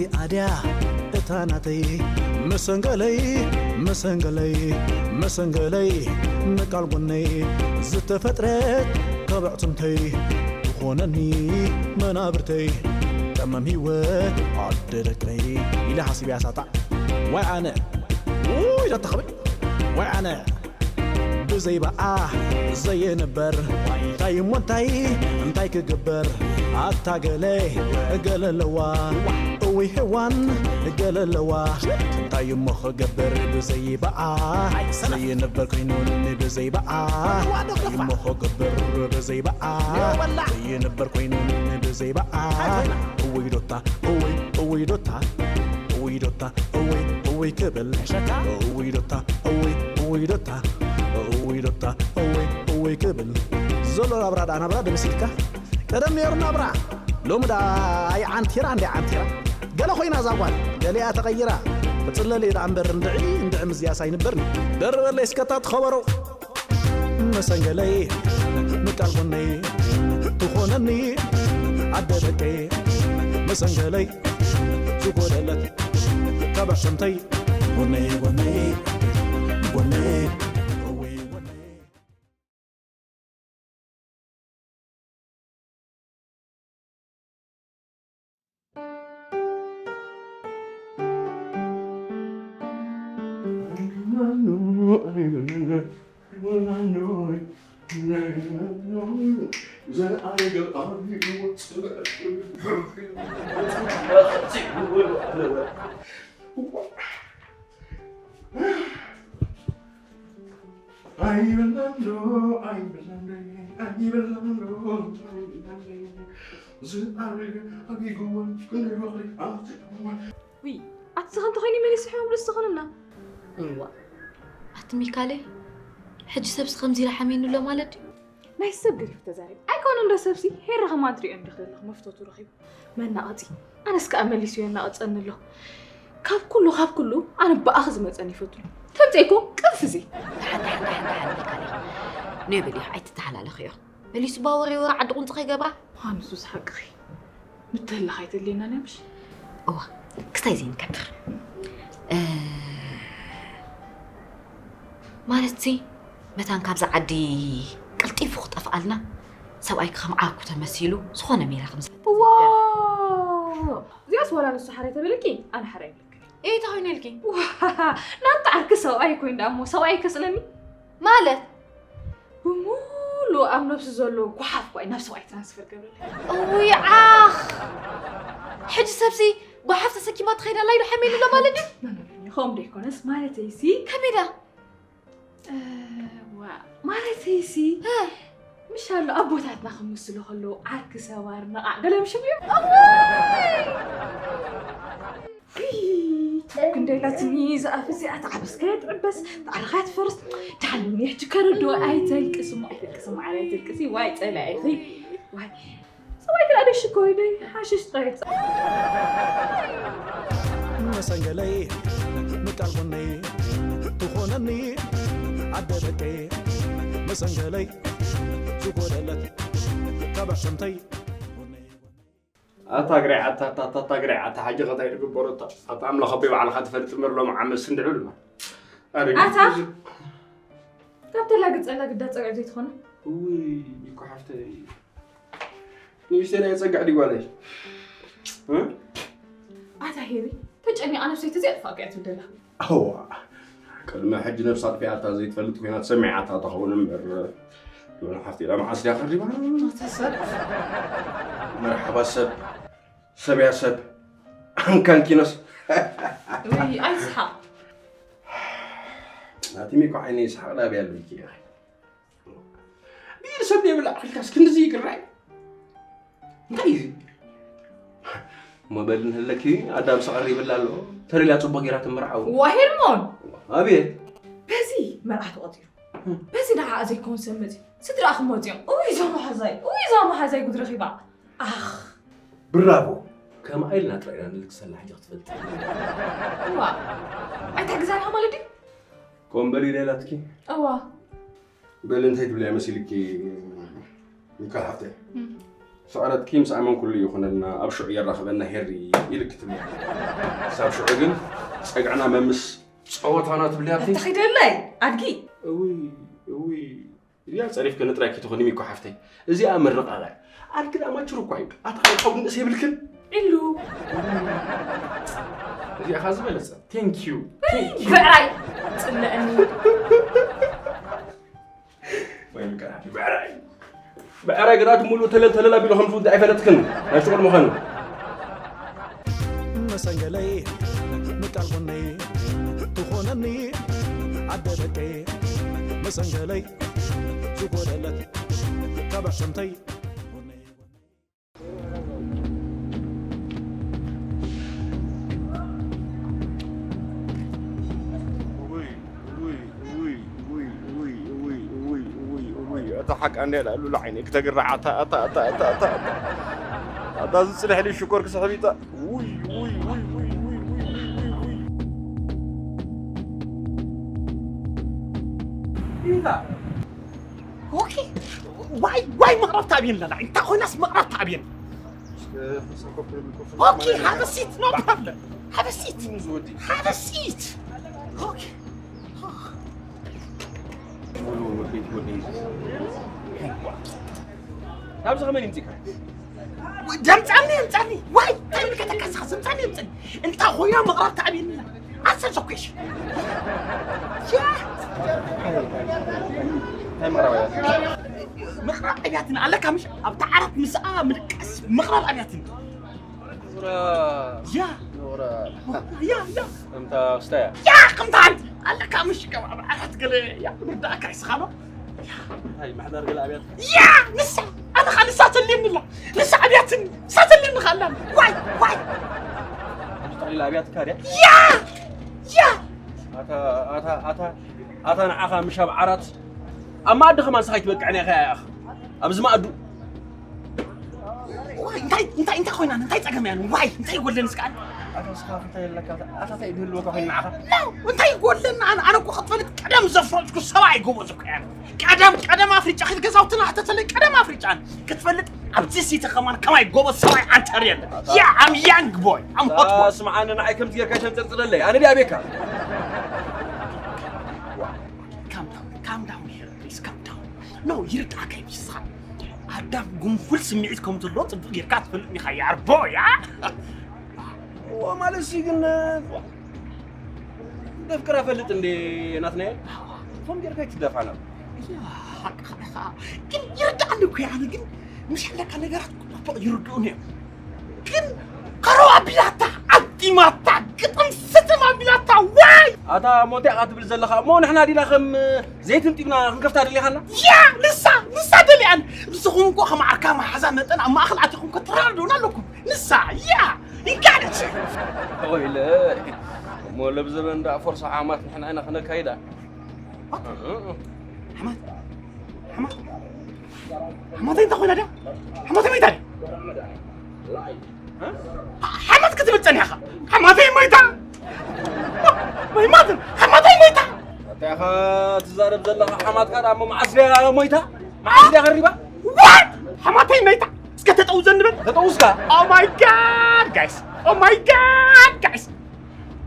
እዚኣ ድያ እታ ናተይ መሰንገለይ፣ መሰንገለይ፣ መሰንገለይ፣ ንቃል ጎነይ ዝተፈጥረት ካብ ኣዕጽምተይ ትኾነኒ መናብርተይ፣ ቀመም ህይወት ኣደ ደቀይ ኢለ ሓሲበያ ሳጣዕ። ዋይ ኣነ፣ ውይ፣ ዶ ተኽብል፣ ዋይ ኣነ። ብዘይ በኣ ዘይንበር፣ እንታይ እሞ እንታይ፣ እንታይ ክግበር? ኣታ ገለ፣ ገለ ኣለዋ፣ እውይ ሄዋን፣ ገለ ኣለዋ። እንታይ እሞ ክገብር ብዘይ በኣ ዘይንበር ኮይኑኒ ብዘይ በኣ። እንታይ እሞ ክገብር ብዘይ በኣ ዘይንበር ኮይኑኒ ብዘይ በኣ። እውይ ዶታ፣ እውይ፣ እውይ ዶታ፣ እውይ ዶታ፣ እውይ፣ እውይ ክብል። እውይ ዶታ፣ እውይ፣ እውይ ዶታ፣ እውይ ዶታ፣ እውይ፣ እውይ ክብል። ዘሎ ናብራ ደኣ ናብራ ዶ መሲልካ? ቀደም ነይሩ ናብራ። ሎሚ ደኣ ኣይ ዓንቲራ እንደ ዓንቲራ። ገለ ኮይና እዛ ጓል፣ ገሊኣ ተቐይራ። ክጽለል እየ ደኣ እምበር እንድዒ፣ እንድዒ ምዝያስ ኣይንበርን። ደርበለይ እስከ እታ ትኸበሮ። መሰንገለይ፣ ምቃል ጎነይ ትኾነኒ ኣደ ደቀይ። መሰንገለይ ዝጎደለት ካብ ኣዕጽምተይ። ጎነይ፣ ጎነይ፣ ጎነይ፣ እወይ፣ ጎነይ። ውይ ኣቲ ዝኸ እንተኾይኑ መሊሱ ሕማም ርእሲ ዝኾነና። እዋ ኣቲ ሚካለይ፣ ሕጂ ሰብሲ ከምዚ ኢላ ሓሚኑ ኣሎ ማለት ድዩ? ናይ ሰብ ገዲፉ ተዛሪብ ኣይኮነን ዶ ሰብሲ ሄረ ከማን ትሪኦ እንዲኽ ዘለኽ መፍተቱ ረኺቡ መናቐጺ። ኣነስ ከኣ መሊሱ የናቕጸኒ ኣሎ። ካብ ኩሉ ካብ ኩሉ ኣነ ብኣኺ ዝመጸኒ ይፈቱ። ተምጽኤ እኮ ቅንፍዚ። ደሓን ደሓን ደሓን ደሓን ሚካለይ፣ ነይ በልዮ ኣይትተሓላለኽዮ። መሊሱ ባወር የወራ ዓዲ ቁንጽ ከይገብራ። ሃንሱስ ሓቅኺ። ምትህልላኽ ኣይተድልየናን እያ ምሽ? እዋ ክስታይ ዘይንከብር ማለትሲ መታን ካብዛ ዓዲ ቀልጢፉ ክጠፍኣልና ሰብኣይኪ ከም ዓርኩ ተመሲሉ ዝኾነ ሜላ ከም እዋ እዚኣስ ወላ ንሱ ሓራይ ተበለኪ ኣነ ሓራይ ይብለኪ። እንታይ ኮይኑ ኢልኪ? ናታ ዓርኪ ሰብኣይ ኮይኑ ደኣ እሞ ሰብኣይ ከስእነኒ ማለት ብሙሉእ ኣብ ነብሱ ዘሎ ጓሓፍ እኳ እዩ ናብ ሰብኣይ ትራንስፈር ገብረለይ። እውይ ዓኽ! ሕጂ ሰብሲ ጓሓፍ ተሰኪማ ትኸይድ ኣላ ኢሉ ሓሚሉ ኣሎ ማለት ድዩ? ኖኖኖ ከምኡ ዶ ኣይኮነስ ማለተይሲ ከመይ ደኣ? እዋ ማለተይሲ ምሽ ኣሎ ኣቦታትና ክምስሉ ከለዉ ዓርኪ ሰባር ነቓዕ ገለ ምሽ ይብሉ እዮም። ክንደይ ኢላትኒ ዝኣፍ እዚኣ ትዓበስ ከየትዕበስ ትዓርኻ ትፈርስ። ድሓን ሎሚ ሕጂ ከረድኦ ኣይተልቅስ እሞ ኣይተልቅስ እሞ ዓረ ኣይተልቅሲ ዋይ ጸላኢኺ ዋይ ሰብኣይ ክላ ደሽ እኮ ይደይ ሓሽሽ ጠየት መሰንገለይ ምቃል ጎነይ ትኾነኒ ኣደ ደቀይ መሰንገለይ ዝጎደለት ካብ ኣዕጽምተይ ኣታ ግረይ ኣታ ኣታ ኣታ ግረይ ኣታ ሓጂ ኸታይ ትግበሮ ኣታ ኣታ ኣምላኽ ኣቦይ ባዕልኻ ትፈልጥ እምበር ሎም ዓመት ስንድዕሉ ኣረ ኣታ ካብ ተላግጸላ ግዳ ጸግዒ ዘይትኾነ ውይ እኮ ሓፍተይ ንእሽተይ ናይ ጸግዕ ድዩ ጓለይ ኣታ ሄሪ ተጨኒቓ ነብሰይ ተዘይጥፋእ እያ ትብል ዘላ ኣዋ ቅድሚ ሕጂ ነብሳ ኣጥፊኣታ ዘይትፈልጥ ኮይና ተሰሚዓታ ትኸውን እምበር ሎና ሓፍቲ ኢላ መዓስ ድያ ቀሪባ ተሰብ መርሓባ ሰብ ሰብያ ሰብ ኣንካልኪኖስ ኣይስሓቕ ናቲ ሚኮ ዓይነ ይስሓቕ ዳብያ ኣለኪ ኢኺ ብኢድ ሰብ የብላ ኣኺልካስ ክንድዚ ይግራይ እንታይ እዩ እሞ በል ንህለኪ ኣዳም ሰቐር ይብላ ኣሎ ተሪላ ጽቡቕ ጌራ ትምርዓው ዋሄድሞን ኣቤት በዚ መርዓ ተቐጺሩ በዚ ደሓ ዘይከውን ሰብ መጺ ስድራእኹም መጺኦም እይ ዞም ሓዛይ እይ ዞም ሓዛይ ጉድ ረኺባ ኣኽ ብራቮ ከምኣ ኢልና ጥራይ ኢና ንልግሰላ ሕጂ ክትፈልጥ እዋ ኣይታ ግዛልካ ማለት ድዩ ኮምበል ኢለ ኢላትኪ እዋ በሊ እንታይ ትብልያ መሲልኪ ሚካል ሓፍተይ ስዕረትኪ ምስ ኣመንኩሉ ይኹነልና፣ ኣብ ሽዑ የራኽበና ሄሪ ኢልኪ ትብሊ። ክሳብ ሽዑ ግን ጸግዕና መምስ ጸወታና ትብልያ። ተኺደለይ ኣድጊ። እውይ፣ እውይ። እዚኣ ጸሪፍኪ ንጥራይ ክትኾኒ ሚኮ ሓፍተይ። እዚኣ መረቓቕያ። ኣድጊ ደኣ ማቹር እኳ እዩ። ኣታ ካብ ሓው ንእስ የብልክን? ኢሉ። እዚኣ ኸ ዝበለጸ። Thank you። Thank you። ብዕራይ ጽለአኒ። ወይ ምከራ፣ ብዕራይ። ብዕራይ ግራት ሙሉ ተለል ተለል ኣቢሉ ከም ዝውዳእ ኣይፈለጥክን። ናይ ሽቁል ምዃኑ። መሰንገለይ ምቃል ጎነይ ትኾነኒ ዓደ ደቀይ። መሰንገለይ ዝጎደለት ካብ ኣሕሰምተይ። እታ ሓቃ እንድያ ሉላ ዓይነይ ክተግርዓ። ኣታ፣ ኣታ፣ ኣታ፣ ኣታ፣ ኣታ፣ ኣታ። ኣታ ዝጽንሕ ኢሉ ሽኮር ክስሕብ ይጣ። ውይ፣ ውይ፣ ውይ። ኢንታ። ኦኬ። ዋይ፣ ዋይ፣ መቕረብ ተኣብየን ኣለና። እንታይ ኮይናስ መቕረብ ተኣብየን? ኦኬ፣ have a seat, no problem. Have a seat. Have a seat. ኦኬ። ናብዚ ከመይ ይምጽእካ? ደምጻኒ፣ የምጻኒ። ዋይ፣ እንታይ ምልከተካ ንስኻ? ዘምጻኒ፣ የምጻኒ። እንታይ ኮይና መቕረብ ተኣብየኒ? ኣሰር ዘኮሽ። ያ። እንታይ መቕረብ ኣብያት? መቕረብ ኣብያትን ኣለካ ምሽ? ኣብታ ዓራት ምስኣ ምልቀስ መቕረብ ኣብያትን። ኖራ። ያ። ኖራ። ያ፣ ያ። ከምታ ስታያ። ያ፣ ከምታ ሓንቲ። ኣለካ ምሽ? ከም ኣብ ዓራት ገለ፣ ያ፣ ምርዳእካ ይስኻሎ። እንታይ ምሕዳር ገለ ኣብያት? ያ፣ ንሳ። ኣነ ኸኣ ንሳ ተልየኒ ኣላ። ንሳ ኣብያትኒ። ንሳ ተልየኒ ኸኣ ኣላ። ዋይ፣ ዋይ። ኣብዚ ጠቕሊላ ኣብያትካ ድያ? ያ! ያ! ኣታ፣ ኣታ፣ ኣታ፣ ኣታ ንዓኻ ምሽ ኣብ ዓራት፣ ኣብ መኣዲ ከማን ንስኻ ኣይትበቅዕን ኢኻ ኢኻ። ኣብዚ መኣዱ። ዋይ፣ እንታይ፣ እንታይ፣ እንታይ ኮይና? እንታይ ጸገም እያ? ዋይ፣ እንታይ ይጎድለኒ እስከ ኣነ? ኣታ ንስኻ እንታይ ኣለካ? ኣታ እንታይ ዝህልወካ ኮይኑ ንዓኻ? ኖ፣ እንታይ ይጎድለኒ? ኣነ፣ ኣነ እኮ ክትፈልጥ ቀደም ዘፍረጥኩ ሰብኣይ ጎበዝ እኮ እየ። ቀደም፣ ቀደም ኣፍሪጫ ኺድ ገዛውትና ሕተተለይ፣ ቀደም ኣፍሪጫን ክትፈልጥ ኣብዚ ሲቲ ከማን ከማይ ጎበዝ ሰብኣይ ኣንተር የለ። ያ፣ I'm young boy, I'm hot boy. ስምዓኒ፣ ንዓይ ከምዚ ጌርካ ኣይተንጸርጽረለይ። ኣነ ድያ ቤካ? Calm down, calm down here, please, calm down. ኖ፣ ይርዳእካ እዩ ንስኻ። ኣዳም ጉንፉል ስምዒት ከም ዘለዎ ጽቡቕ ጌርካ ትፈልጥ ኢኻ፣ ያርቦ፣ ያ? እዎ፣ ማለት ሲ ግን፣ ነፍቅራ ፈልጥ እንዴ ናትናኤል? ፎም ጌርካ ኣይትደፋና። ያ፣ ሓቅኻ ኢኻ። ግን ይርዳእኒ እኮ እዩ፣ ኣነ ግን ምሽ ኣለካ ነገራት እኮ ይርድኡኒ እዮም። ግን ከረው ኣቢላታ፣ ኣዲማታ፣ ግጥም ስጥም ኣቢላታ፣ ዋይ! ኣታ እሞ እንታይ ኢኻ ትብል ዘለኻ? እሞ ንሕና ዲና ከም ዘይትን ጢብና ክንከፍታ ደሊኻና? ያ፣ ንሳ፣ ንሳ ደሊኣን። ንስኹም እኮ ከም ዓርካ መሓዛ መጠን ኣብ ማእኸል ኣቲኹም ክትረዳድኡና ኣለኩም። ንሳ፣ ያ፣ ይጋለች። ኦይለ፣ እሞ ለብ ዘበን ደኣ ፎርሳ ዓማት ንሕና ኢና ክነካይዳ። ሓማት፣ ሓማት፣ ሓማተይ እንታይ ኮይና ድያ? ሓማተይ መይታ ድያ? ሓማት ክትብል ጸኒሕኻ። ሓማተይ መይታ። መይማትን፣ ሓማተይ መይታ። እንታይ ኢኻ ትዛረብ ዘለኻ? ሓማትካ ደኣ እሞ መዓስ ድያ ሞይታ? መዓስ ድያ ኸሪባ? What? ሓማተይ መይታ። እስከ ተጠውዘ ንበል። ተጠውዝካ? Oh my God, guys. Oh my God, guys.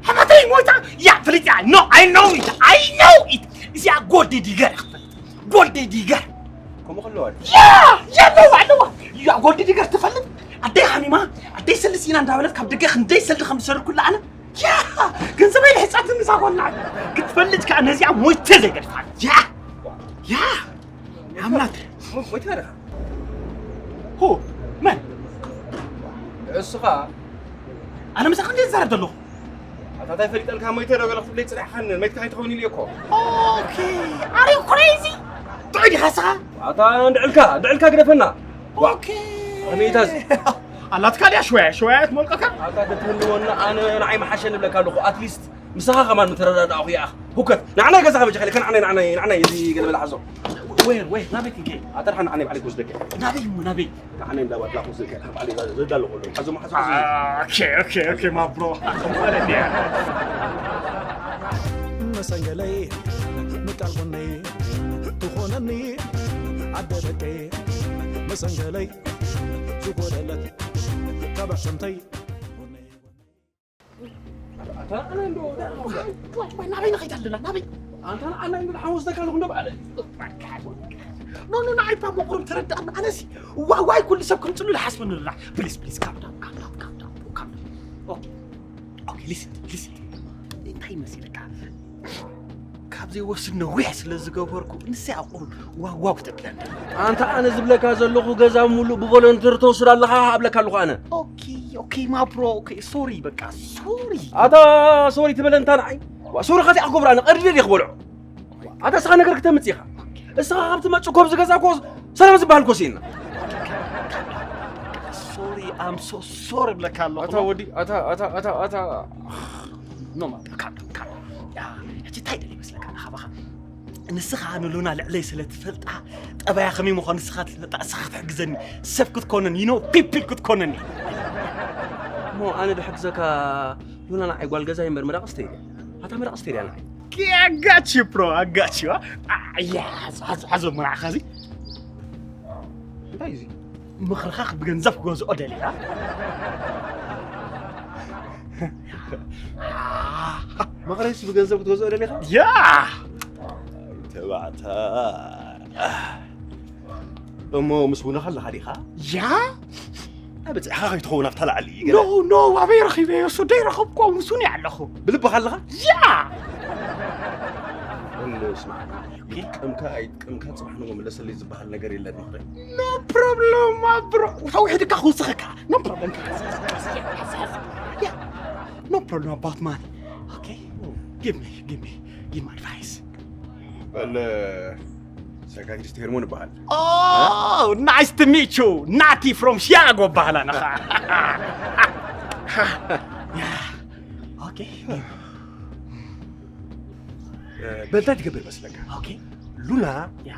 ሓማተይ ሞይታ። ያ፣ ፍሊጥ እያ። No, I know it. I know it. እዚኣ ጎልድ ዲገር እያ ክትፈልጥ። ጎልድ ዲገር። ከምኡ ከለዋ ድዩ? ያ፣ ያ፣ ኣለዋ፣ ኣለዋ። ያ፣ ጎልድ ዲገር ትፈልጥ? ኣደይ ሓሚማ፣ ኣደይ ሰልስ ኢና እንዳበለት ካብ ደገ ክንደይ ሰልዲ ከም ዝሰርኩላ ኣነ። ያ፣ ገንዘበይ ልሕጻትን ንሳ ኮና። ክትፈልጥ ከኣ ነዚኣ ሞይተ ዘይገድፋ። ያ፣ ያ። ኣምላክ። ሞ-፣ ሞይትካ ዲኻ? ሁ፣ መን? ንዕስኻ። ኣነ ምሳኻ እንዴት ዝዛረብ ዘለኹ? ኣታ እንታይ ፈሊጠልካ ሞይተ ዶ ገለ ክትብለይ ጽኒሕካኒ? መይትካ ከይትኸውን ኢለ እኮ። ኦኬ። Are you crazy? ጥዑይ ዲኻ ስኻ? ኣታ እንድዕልካ፣ እንድዕልካ ግደፈና። ዋ። ኦኬ። ኣሜታዝ። ኣላትካ ድያ ሽወያ፣ ሽወያ ትሞልቀካ? ኣታ ተትህልወና ኣነ ንዓይ መሓሸ ንብለካ ኣለኹ። ኣትሊስት ምሳኻ ከማን ምተረዳዳእኹ ይኣኽ። ሁከት። ንዓናይ ገዛኻ በጃኻ ኢለ፣ ከንዓናይ፣ ንዓናይ፣ ንዓናይ እዚ ገለ በለ ሓዞ። Where, where? ናበይ ክንከይድ? ኣታ ደሓን ንዓናይ ባዕለይ ክወስደካ እየ። ናበይ እሞ፣ ናበይ? ንዓናይ እንዳ ባድላ ክወስደካ እየ። ባዕለይ ዘዳለኹ ኣለዉ። ሓዞ፣ ሓዞ፣ ሓዞ። ኦኬ፣ ኦኬ፣ ኦኬ፣ my bro። መሰንገለይ፣ ምቃል ጎነይ፣ ትኾነኒ ዓደ ደቀይ። መሰንገለይ፣ በሰንተይ ኣታ ኣነ እንዶ ዋይ ናበይ ንኸይድ ኣለና ናበይ ኣንታ ኣነ እንዶ ሓሙስ ተካሉ እንዶ ባለ ኖ ኖ ንዓይ እባ መቑርብ ተረዳእና ኣነሲ ዋይ ዋይ ኩሉ ሰብ ከምፅሉ ዝሓስበኒ ንራሕ ፕሊስ ፕሊስ ካምዳም ካምዳም ካምዳም ካምዳም ኦኬ ሊስን ሊስን እንታይ መሲልካ ካብ ዘይወስድ ነዊሕ ስለ ዝገበርኩ ንሰይ ኣቑሩ ዋው ዋው ተብለኒ ኣንታ ኣነ ዝብለካ ዘለኹ ገዛ ሙሉእ ብቮለንተር ትወስድ ኣለኻ ኣብለካ ኣለኹ ኣነ ኦኬ ኦኬ ማብሮ ኦኬ ሶሪ በቃ ሶሪ ኣታ ሶሪ ትበለ እንታ ንዓይ ሶሪ ኸዚ ኣክብር ኣነ ቀድደ ዲኽ በልዖ ኣታ እስኻ ነገር ክተምጽእ ኢኻ እስኻ ካብ ትመጽእ ኮብ ዝገዛ ኮ ሰላም ዝበሃል ኮ ሲና ሶሪ ኣም ሶ ሶሪ ብለካ ኣለኹ ኣታ ወዲ ኣታ ኣታ ኣታ ኣታ ኖ ማብሮ ካብ ካብ ያ ሕጂ እንታይ ደል ይመስለካ ንኻባኻ ንስኻ ንሉና ልዕለይ ስለ ትፈልጣ ጠባያ ከመይ ምዃኑ ንስኻ ትፈልጣ ንስኻ ክትሕግዘኒ ሰብ ክትኮነኒ you know people ክትኮነኒ እሞ ኣነ ድሕግዘካ ሉና ንዓይ ጓል ገዛ ይንበር መዳቕስተይ እያ ኣታ መዳቕስተይ እያ ንዓይ I got you bro I got you ሓዞ ሓዞ መራዕኻ እዚ እንታይ እዚ ምኽርኻ ብገንዘብ ክገዝኦ ደልያ መቕረይሲ ብገንዘብ ክትገዝኦ ደሊኻ ያ ተባዕታ እሞ ምስ ቡንኻ ኣለኻ ዲኻ ያ ኣብፅሕኻ ከይትኸውን ኣብታ ላዕሊ ኖ ኖ ኣበይ ረኺበዮ ሶደይ ረኸብኮ ምስኡን ኣለኹ ብልብኻ ኣለኻ ያ ስማ ይጥቀምካ ኣይጥቀምካ ፅባሕ ንጎ መለሰለይ ዝበሃል ነገር የለን ምኽረይ no problem bro ተውሒድካ ክውስኸካ no problem no problem about money okay give me give me give me advice በል ሳይካትሪስት ሄርሞን ይበሃል Oh, nice to meet you. ናቲ from Chicago በሃል ኣነ ኸዓ። Okay. በልታ ትገብር መስለካ Okay. ሉና ያ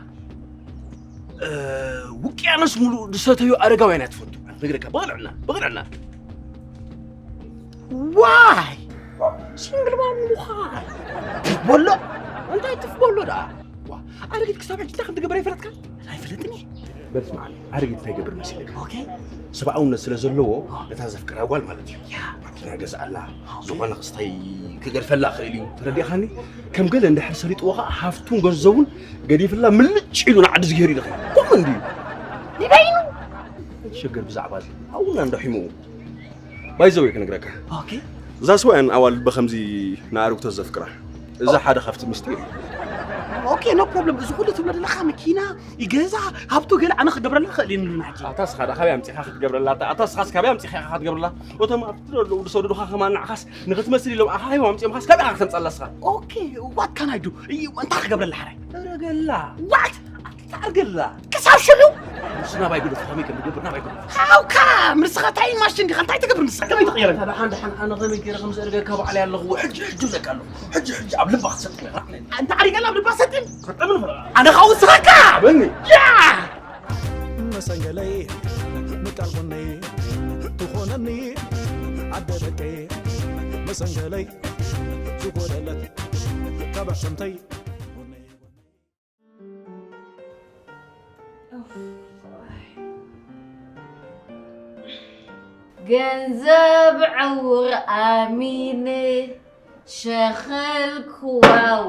ውቅያኖስ ሙሉእ ዝሰተዩ ኣረጋውያን እያ ትፈቱ ነግረካ ብቕንዕና ብቕንዕና Why? Single mom ምዃን ትፍበሎ እንታይ ትፍበሎ ደኣ ኣረጊት ክሳብ ሕጂ እንታይ ከም ትገብር ኣይፈለጥካ ኣይፈለጥኒ በል ስማዕ ኣረጊት እንታይ ይገብር መሲልካ Okay. ሰብኣውነት ስለ ዘለዎ ነታ ዘፍቅራ ጓል ማለት እዩ ያ መኪና ገዝኣላ ዝኾነ ክስታይ ክገድፈላ ክእል እዩ ተረዲእኻኒ ከም ገለ እንድሕር ሰሊጥዎ ከዓ ሃፍቱን ገንዘቡን ገዲፍላ ምልጭ ኢሉ ንዓዲ ዝገይር ኢልኺ ከምኡ እንድዩ ንበይኑ ትሸገር ብዛዕባ እዚ ኣብኡና እንዶ ሒምኡ ባይዘወይ ክነግረካ Okay. እዛ ስዋያን ኣዋልድ ብከምዚ ንኣረግቶ ዘፍቅራ እዚ ሓደ ካብቲ ምስጢር እዩ Okay, no problem. እዚ ኩሉ ትብሎ ዘለኻ መኪና ይገዛ ሃብቱ ገለ ኣነ ክገብረላ ክእል እዩ ንሉና ሕጂ ኣታ ስኻ ዳ ካበይ ኣምፂኻ ክትገብረላ ኣታ ኣታ ስኻስ ካበይ ኣምፂኻ ኢኻ ክትገብረላ እቶም ኣብቲ ዘለዉ ዝሰደዱኻ ከማን ንዓኻስ ንኽትመስል ኢሎም ኣኻ ሂቦም ኣምፂኦምኻስ ካበይ ኢኻ ክተምፀላ ስኻ Okay, what can I do? እንታይ ክገብረላ ሓራይ እረገላ What? ኣርገላ ክሳብ ሽዑ ንሱ ናባይ ግደፍ ከመይ ከም ዝገብር ናባይ ግደፍ How come? ንስኻ እንታይ ማሽን ዲኻ እንታይ ትገብር ንስኻ ከመይ ትቕየር? ሓደ ሓንደ ሓን ኣነ ከመይ ገይረ ከም ዘእርገካ ባዕለ ኣለኹ ሕጂ ሕጂ ብለካ ኣለኹ ሕጂ ሕጂ ኣብ ልባ ክትሰጥ እንተ ዓሪገላ ኣብ ልባ ሰጥም ሰጥምን ኣነ ኻው ንስኻካ በኒ ያ መሰንገለይ ምቃል ጎነይ ትኾነኒ ኣደ ደቀይ መሰንገለይ ዝጎደለት ተበሰንተይ ገንዘብ ዕውር ኣሚነ ሸኸልክዋ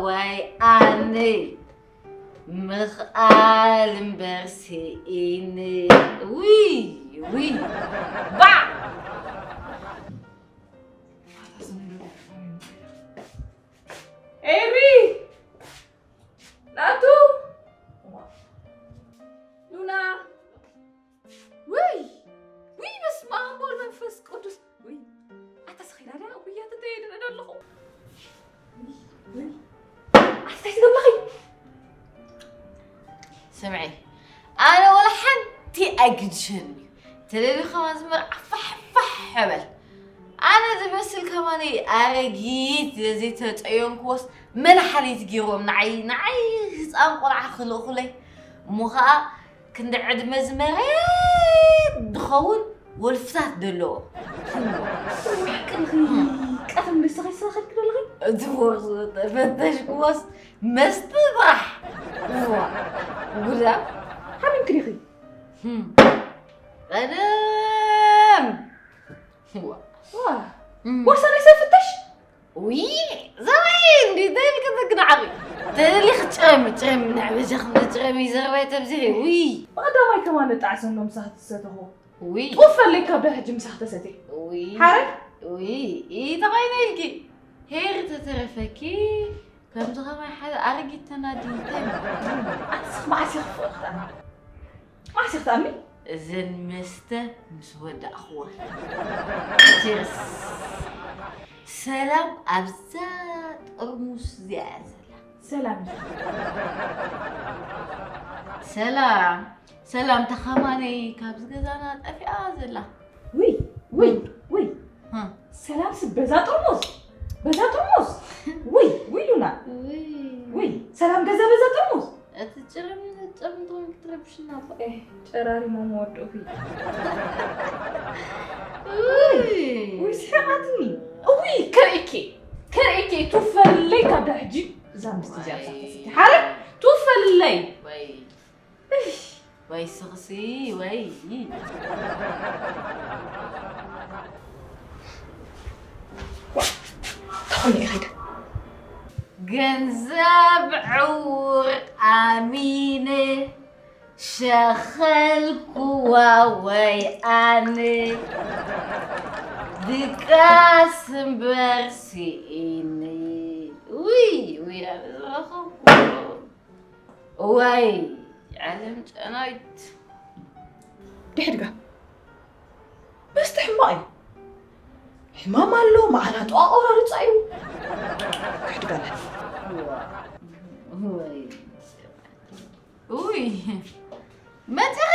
ዋይ ኣነ ምኽኣል እምበር ስኢነ ውይ ውይ ባዕ ኤሪ ናቱ ሉና ውይ ውይ በስመ ኣብ ወወልድ መንፈስ ቅዱስ ውይ ኣታ ስኺላ ድያ ጉያ ትተየድረ ኣለኹ ኣታ ትገብለኺ ስምዒ ኣነ ወላ ሓንቲ ኣይግድሸኒ እዩ ተለሊ ከማን ዝመርዓ ፋሕፋሕ በል ኣነ ዝመስል ከማነይ ኣረጊት ዘይተፀየንክዎስ መድሓኒት ገይሮም ንዓይ ንዓይ ህፃን ቆልዓ ክልእኹለይ እሞ ከዓ ክንዲ ዕድመ ዝመሬት ዝኸውን ወልፍታት ዘለዎ ቀደም ንስኺ ዝሰኸልክ ዘለኺ እቲ ወርዚ ተፈተሽክዎስ መስተ ጥራሕ እዋ ጉዳም ሓሚምክ ዲኺ ቀደም ዋ፣ ዋ። እም። ቦርሳ ናይ ሰብ ፍተሽ? ውይ፣ ዘባይ እንዲ ደልክ ትግናዕሪ። ደሊ ክትጭረሚ፣ ጭረሚ፣ ንዕበጀኽ ንጭረሚ ዘረባይ ተብዚሒ። ውይ። ብቐዳማይ ከማን ንጣዕሰ ኣሎ ምሳኽ ትሰተኹ። ውይ። ጡፍ ፈለይ ካብ ዳር ሕጂ ምሳኽ ተሰትየ። ውይ። ሓረግ? ውይ፣ ኢተኻይነ ኢልኪ። ሄሪ ተተረፈኪ። ከምዚ ኸማይ ሓደ ኣረጊት ተናዲ እንታይ ማለት እዩ? ኣንስኽ መዓስ ኢኺ ፍቕሪ ክትኣምኒ? መዓስ ኢኺ ክትኣምኒ? እዘን መስተ ምስ ወዳእኽወን። ቺርስ። ሰላም ኣብዛ ጥርሙስ እዚኣ እያ ዘላ። ሰላም። ሰላም። ሰላም ተኸማነይ ካብዚ ገዛና ጠፊኣ ዘላ። ውይ፣ ውይ፣ ውይ። ሃ። ሰላም ስ በዛ ጥርሙዝ፣ በዛ ጥርሙዝ። ውይ፣ ውይ ሉና። ውይ። ውይ፣ ሰላም ገዛ በዛ ጥርሙዝ። እቲ ጭርም ጭርም ትኾን ክትረብሽና እኮ። ኤህ፣ ጨራሪሞም ወደኹ። ውይ። ውይ፣ ስሒቓትኒ። ውይ፣ ከርእኪ፣ ከርእኪ፣ ቱፈለይ ካብ ዳ ሕጂ እዛ ምስቲ እዚኣ ወይ። ሳተሰኪ። ሓረ፣ ቱፈለይ። ወይ። እሽ። ወይ ስኽሲ ወይ። ተኾነ ይኸይድ። ገንዘብ ዕውር ኣሚነ ሸኸልኩዋ ወይ ኣነ ድቃስ እምበር ስኢነ። ውይ፣ ውይ፣ ኣነ ዝረኸብኩ። እዋይ፣ ዓለም ጨናዊት። ድሕድጋ። መስተ ሕማቕ እዩ። ሕማም ኣሎ፣ መዓላጡ ኣቆራርፃ እዩ። ድሕድጋ ኣለ። እዋይ። ውይ፣ መፂኺ?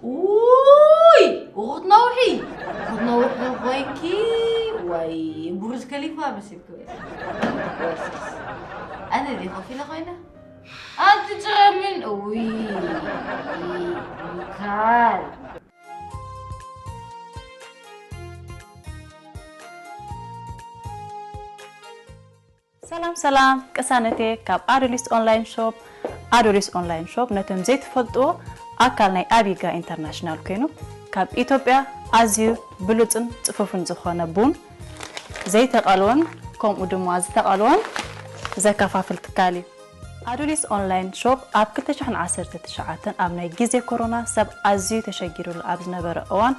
ውይ፣ ኡኹት ነውሒ። ኡኹት ነውሒ ኮይንኪ፣ ወይ ቡርጅ ከሊፋ መሲልኪ ወይ። ወይስ ኣነ ድየ ኮፍ ኢለ ኮይነ? ኣንቲ ጭረምን፣ ውይ፣ ሚካል። ሰላም ሰላም ቅሳነቴ ካብ ኣዶሊስ ኦንላይን ሾፕ። ኣዶሊስ ኦንላይን ሾፕ ነቶም ዘይትፈልጥዎ ኣካል ናይ ኣቢጋ ኢንተርናሽናል ኮይኑ ካብ ኢትዮጵያ ኣዝዩ ብሉጽን ጽፉፍን ዝኾነ ቡን ዘይተቐልወን ከምኡ ድማ ዝተቐልወን ዘከፋፍል ትካል እዩ። ኣዶሊስ ኦንላይን ሾፕ ኣብ ክልተ ሽሕን ዓሰርተ ትሽዓተን ኣብ ናይ ግዜ ኮሮና ሰብ ኣዝዩ ተሸጊሩሉ ኣብ ዝነበረ እዋን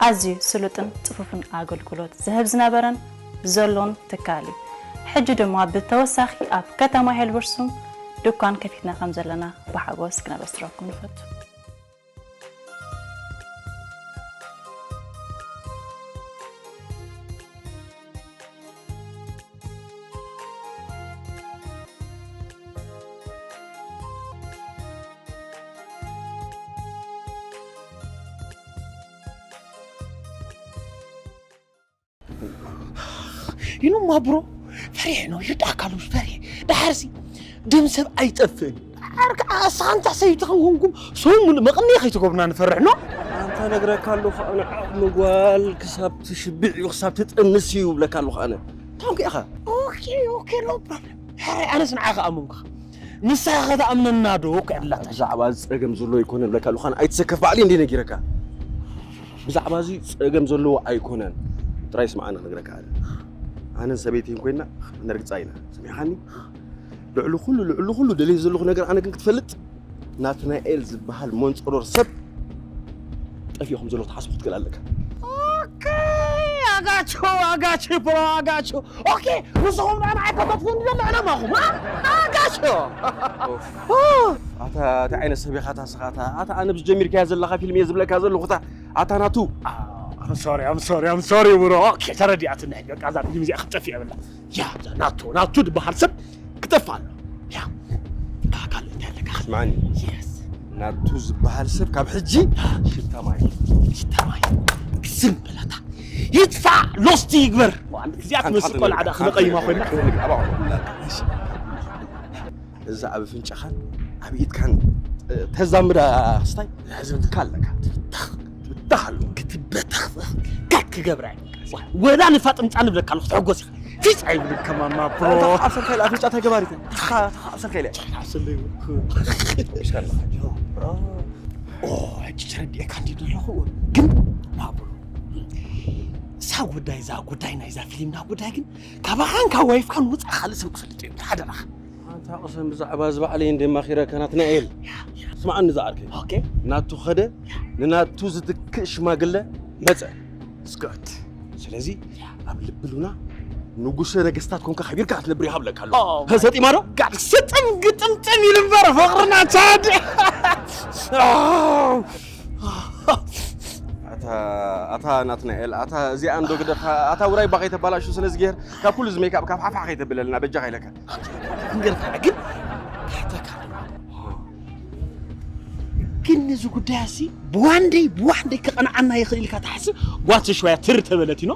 ኣዝዩ ስሉጥን ጽፉፍን ኣገልግሎት ዝህብ ዝነበረን ዘሎን ትካል እዩ። ሕጂ ድማ ብተወሳኺ ኣብ ከተማ ሄልበርሱም ድኳን ከፊትና ከም ዘለና ብሓጎስ ክነበስረኩም ንፈቱ። ኢሉማ ብሮ፣ ፈሪሕ ነው ይርዳእካ ኣሎ፣ ፈሪሕ። ደሓርሲ ደም ሰብ ኣይጠፍእን። ደሓር ከዓ ኣስኻ እንታይ ሰብይቲ ከንኩንኩም ሰው ሙሉእ መቕንየ ከይትገብሩና ንፈርሕ ኖ። ኣንታ ነግረካ ኣለኹ ኣነ ዓቕሚ ጓል ክሳብ ትሽብዕ እዩ፣ ክሳብ ትጥንስ እዩ ብለካ ኣለኹ ኣነ። ታንኩ ኢኻ። ኦኬ፣ ኦኬ፣ ኖ ፕሮብለም። ሕራይ ኣነስ ንዓኻ ኣመንኩኻ። ንስኻ ከተኣምነና ዶ እኮ ዕድላታ። ብዛዕባ እዚ ጸገም ዘሎ ኣይኮነን ብለካ ኣለኹ ኣነ። ኣይትሰከፍ ባዕለይ እንደ ነጊረካ። ብዛዕባ እዚ ጸገም ዘለዎ ኣይኮነን። ጥራይ ስምዓኒ ክነግረካ ኣነ። ኣነን ሰበይተይን ኮይና ነርግጻ ኢና። ሰሚዕኻኒ? ልዕሊ ኩሉ፣ ልዕሊ ኩሉ ደልየ ዘለኹ ነገር ኣነ ግን ክትፈልጥ፣ ናትናኤል ዝበሃል መንጸሮር ሰብ ጠፊኡ ከም ዘሎ ክትሓስቦ ክትክእል ኣለካ። ኦኬ፣ ኣጋቾ፣ ኣጋቾ፣ ብሮ፣ ኣጋቾ። ኦኬ፣ ንስኹም ንዓና ኣይከፈትኩን ዘሎ ዕላማኹም፣ አ? ኣጋቾ። ኦፍ። ኦ። ኣታ፣ እንታይ ዓይነት ሰብ ኢኻ ኣታ ንስኻ? ኣታ፣ ኣታ ኣነ ብዝጀሚርካያ ዘለኻ ፊልም እየ ዝብለካ ዘለኹ፣ እታ፣ ኣታ ናቱ። አ፣ I'm sorry, I'm sorry, I'm sorry፣ ብሮ። ኦኬ፣ ተረዲኣትኒ። በቃ፣ እዛ ፊልም እዚኣ ክትጠፍእ የብላ። ያ፣ እዛ ናቱ፣ ናቱ ዝበሃል ሰብ ክጠፍእ ኣሎ። ያ፣ አ፣ ካልእ እንታይ ኣለካ? ስምዓኒ። የስ። ናቱ ዝበሃል ሰብ ካብ ሕጂ ሽታ ማይ። ሽታ ማይ። ዝም በላታ። ይጥፋእ፣ ሎስቲ ይግበር። ዋን፣ እዚኣ ሓንቲ ትመስል ሓንቲ ቆልዓ ደኣ ነገር፣ ክነቐይማ ሓንቲ ኮይና። ነገር፣ ሓንቲ ነገር፣ ኣባኹ። እዛ ኣብ ኣፍንጫኻን ኣብ ኢድካን፣ እ፣ ተዛምዳ ክስታይ ዘሕዝንካ ኣለካ። ትብታኽ። ትብታኽ ኣሎ። ክትበታኽ። ካክ ክገብራ እየ። ዋ፣ ወላ ንፋጥምጫ ንብለካ ኣለኹ፣ ትሕጎስ ኢኻ። ፊት ኣይብልካ ማማ፣ ብሮ። ኣታ፣ ኣብ ሰልካ ኢለ ኣፍንጫ እንታይ ገባሪት? ተኻ፣ ተኻ፣ ኣብ ሰልካ ኢለ። ጨና ስለ ይብልኩ። ኦ፣ ሕጂ ተረዲኤካ እንዲ ዘለኹ። ግን፣ ማማ፣ ብሮ። እሳ እታ ጉዳይ እዛ ጉዳይ ናይዛ ፊልምና ጉዳይ ግን ካባኻን ካብ ዋይፍካን ወፃእ ካልእ ሰብ ክፈልጥ እዩ ሓደራኻ። ኣንታ ቅሰን ብዛዕባ እዚ ባዕለይ እንደ ማኺረካ ናትናኤል። ስምዓኒ ዝዓርከይ። ኦኬ። ናቱ ኸደ ንናቱ ዝትክእ ሽማግለ መፀ። ስኮት። ስለዚ ኣብ ልቢ ሉና ንጉሰ ነገስታት ኮንካ ከቢርካ ክትነብር ይሃብለካ ኣሎ። ኦ፣ ሰጢማ ዶ? ጋድ ስጥም ግጥምጥም ይልበር ፍቕርና ቻድ። ኣታ ኣታ ናትናኤል ኣታ እዚኣ እንዶ ግደፋ ኣታ ውራይ ባኸይ ተባላሹ ስለ ዝገር ካብ ኩሉ ዝሜካፕ ካብ ሓፋሕ ከይተብለልና በጃኻ ኢለካ። ክንገርካ ግን ካሕተካ ግን ነዚ ጉዳይ ኣሲ ብዋንደይ ብዋንደይ ከቐንዓና ይኽእል ኢልካ ትሓስብ ጓት ሽዋያ ትር ተበለት ኢኖ።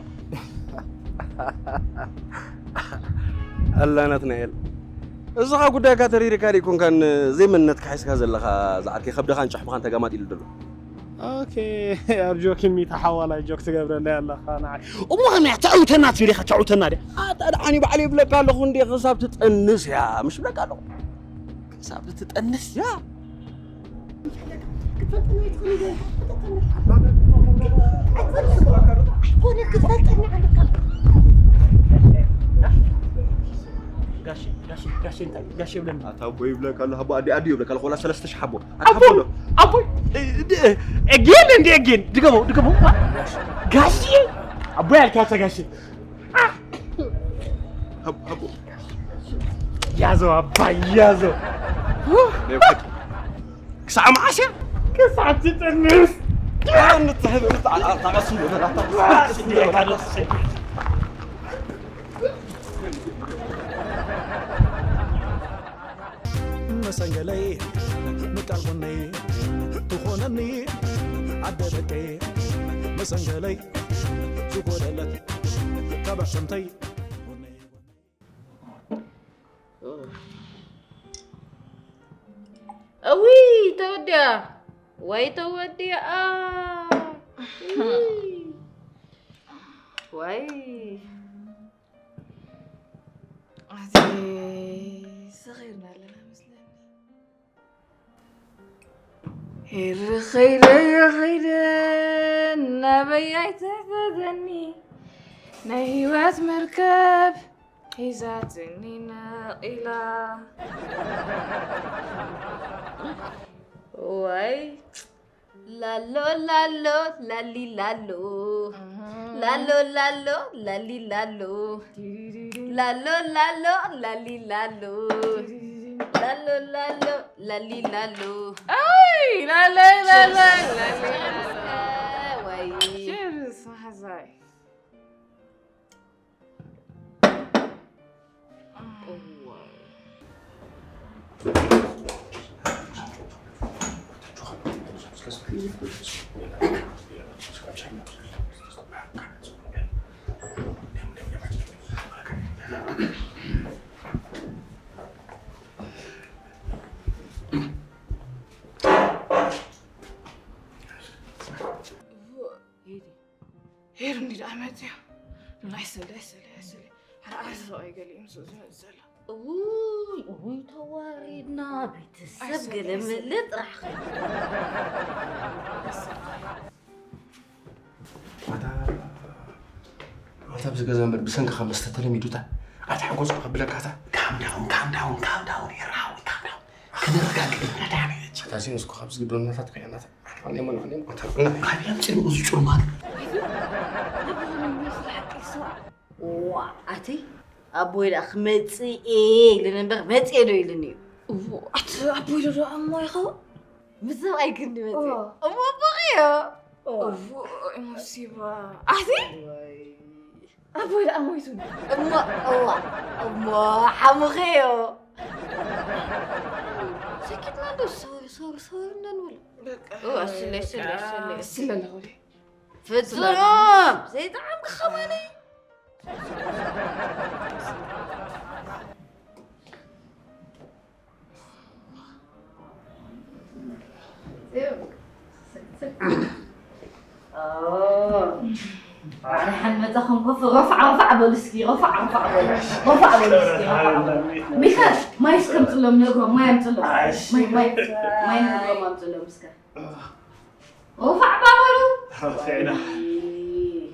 ኣላ ናትናኤል እዚኻ ጉዳይካ ተሪርካ ዲኮንካን ዘይመንነትካ ሒዝካ ዘለኻ ዝዓርከይ ከብድኻን ጭሕምኻን ተጋማጢሉ ደሎ። ኦኬ ኣር ጆኪን ሚታ ሓዋላይ ጆክ ትገብረለይ ኣለኻ ንዓይ። እሞ ከመይ እያ ተዕውተና ትብል ኢኻ ተዕውተና ድያ? ኣታ ደሓኒ ባዕለይ ይብለካ ኣለኹ እንዴ ክሳብ ትጠንስ እያ ምሽ ብለካ ኣለኹ። ክሳብ ትጠንስ እያ። ጋሽ ጋሽ ጋሽ እንታይ ጋሽ ይብለኒ ኣታ ኣቦ ይብለካ ኣሎ ኣቦ ኣዲ ኣዲ ይብለካ ኣሎ ኮላ ሰለስተ ሺሕ ኣቦ ኣቦ ኣቦ ኤጌን እንዲ ኤጌን ድገሞ ድገሞ ጋሽ ኣቦ ያልካ ተጋሽ ሃቡ ሃቡ ያዘው አባይ ያዘው። ክሳዕ መዓስ እያ? ክሳዕ ትጥንስ። ንትህብ ንተዓጣጣቀሱ መሰንገለይ ምቃል ጎነይ ትኾነኒ ኣደ ደቀይ መሰንገለይ ዝጎደለት ካብ ኣዕፅምተይ እውይ ተወዲኣ ወይ ተወዲኣ ወይ ኣቲ ሰኺርና ኣለና መስለኒ ሄሪ ኸይደ ኸይደ ናበይ ኣይትሕተተኒ ናይ ህይወት መርከብ ሒዛትኒ ነቒላ ዋይ ላሎ ላሎ ላሊ ላሎ ላሎ ላሎ ላሊ ላሎ ላሎ ላሎ ላሊ ላሎ ላሎ ላሎ ላሊ ላሎ ኣይ ላላይ ላላይ ላሊ ወይ ችርስ መሓዛይ ሄሩ እንዲ ደኣ መፅያ ሉና ኣይሰለ ኣይሰለ ኣይሰለ ሓደ ዓርሲ ሰብኣይ ገሊኡ ምስኡ ዝመፅእ ዘሎ እውይ እውይ ተዋሪድና ቤተሰብ ገለ ምልእ ጥራሕ ኣታ ኣብዚ ገዛ እምበር ብሰንክኻ መስተ ተለሚዱታ ኣይትሓጎስኩ ከብለካታ ካምዳውን ካምዳውን ካምዳውን የራዊ ካምዳውን ክነረጋግእ ኢና ዳነ ኣታ ሲንስኩ ካብዚ ግዶናታት ከያናታ ኣኔሞ ኣኔሞ ኣታ ካቢያም ጽን እዚ ጩርማን ዋ ኣቲ ኣቦይ ደኣ ክመጽእ እየ ኢሉኒ እምበር መጽእ ዶ ኢሉኒ እዩ ኣቲ ኣቦይ ዶ ደኣ እሞ ይኸውን ምስ ሰብኣይ ግን ንመጽእ እሞ ኣቦኺዮ ሙሲባ ኣቲ ኣቦይ ደኣ ሞይቱ እሞ እዋ እሞ ሓሙኺዮ ሰኪትና እንዶ ሶሪ ሶሪ ሶሪ እንዶ ንብል ስለ ስለ ስለ ስለ ኣለኹ ፍጹም ዘይጠዓምኪ ኸማነይ ባዕልሓን መጻኹም ኮፍ ረፋዕ ረፋዕ በሉ እስኪ ረፋዕ ረፋዕ በሉ ረፋዕ በሉ እስኪ ረፋዕ በሉ ሚካ ማይ እስከምጽሎም ነግሮም ማይ ኣምጽሎም ማይ ማይ ማይ ነግሮም ኣምጽሎም እስከ ረፋዕ ባበሉ ረፊዕና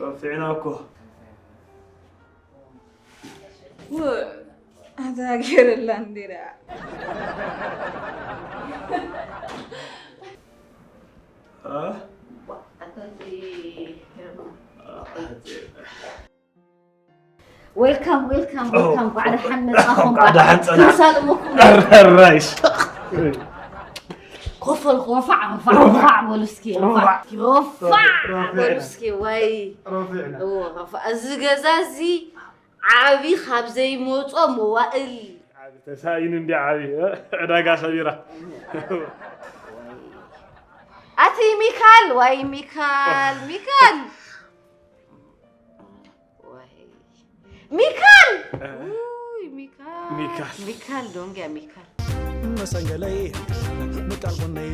ረፊዕና እኮ ኣታ ገይረላ እንዲራ። ዌልካም ዌልካም ዌልካም። እንኳዕ ደሓን መጻኹም። እንኳዕ ደሓን ጸና። ክንሳልመኩም። ራይሽ ኮፈል ሮፋዕ ሮፋዕ ሮፋዕ በሉ እስኪ። ሮፋዕ ሮፋዕ በሉ እስኪ። ወይ እዎ፣ ሮፋዕ። እዚ ገዛ እዚ ዓቢ ካብ ዘይመጾ መዋእል ተሳኢኑ እንዲ ዓቢ ዕዳጋ ሰቢራ። ኣቲ ሚካል፣ ዋይ ሚካል፣ ሚካል። ዋይ ሚካል። ውይ ሚካል። ሚካል። ሚካል ዶንጊያ ሚካል። መሰንገለይ ምቃል ጎነይ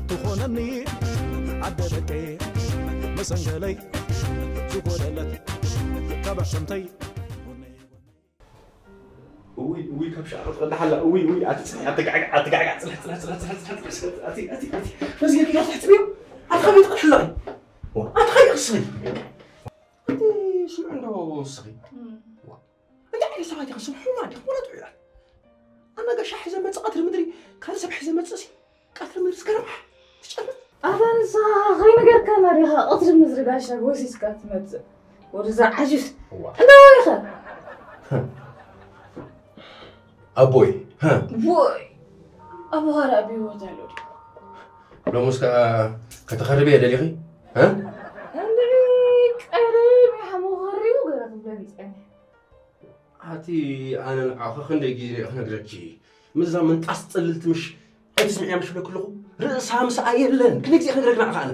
ትኾነኒ ኣደ ደቀይ መሰንገለይ ዝጎደለት ካብ ኣሕሰምተይ እውይ እውይ ካብ ሻዕሮ ትቐዳሕ ኣላ እውይ እውይ ኣቲ ፅንሒ ኣተጋዕጋዕ ኣተጋዕጋዕ ፅንሒ ፅንሒ ፅንሒ ፅንሒ ፅንሒ ኣቲ ኣቲ ኣቲ መዝገብ ኢኻ ትሕፅብዮ ኣቲ ከመይ ትቐድሕ ኣለኺ ኣቲ ከመይ ክስኺ ኣቲ ስምዒ እንዶ ስኺ እንታይ ዓይነት ሰባት ኢኻ ስምሑማ ዲኹም ወላ ጥዑያት ኣነ ጋሻ ሒዘ መፅእ ቀትሪ ምድሪ ካልእ ሰብ ሒዘ መፅእ ሲ ቀትሪ ምድሪ ስገረምሓ ትጨርም ኣታ ንስኻ ከይነገርካና ዲኻ ቀትሪ ምድሪ ጋሻ ጎሲስካ ትመጽእ ወደዛ ዓጅስ እንዳወይኸ ኣቦይ ቦይ ኣቦኻ ደኣ ብህይወት ኣሎ ድዩ ሎሙስ ከዓ ከተኸርብየ ደሊኺ እንድዒ ቀደም ይሓሞ ኸሪቡ ገለ ክብለኒ ጸኒሐ ኣቲ ኣነ ንዓኺ ክንደይ ግዜ ክነግረኪ ምዛ ምንጣስ ጽልልቲ ምሽ ኣይትስምዕያ ምሽ ብለኪ ኣለኹ ርእሳ ምስኣ የለን ክንደይ ግዜ ክነግረኪ ንዓኺ ኣነ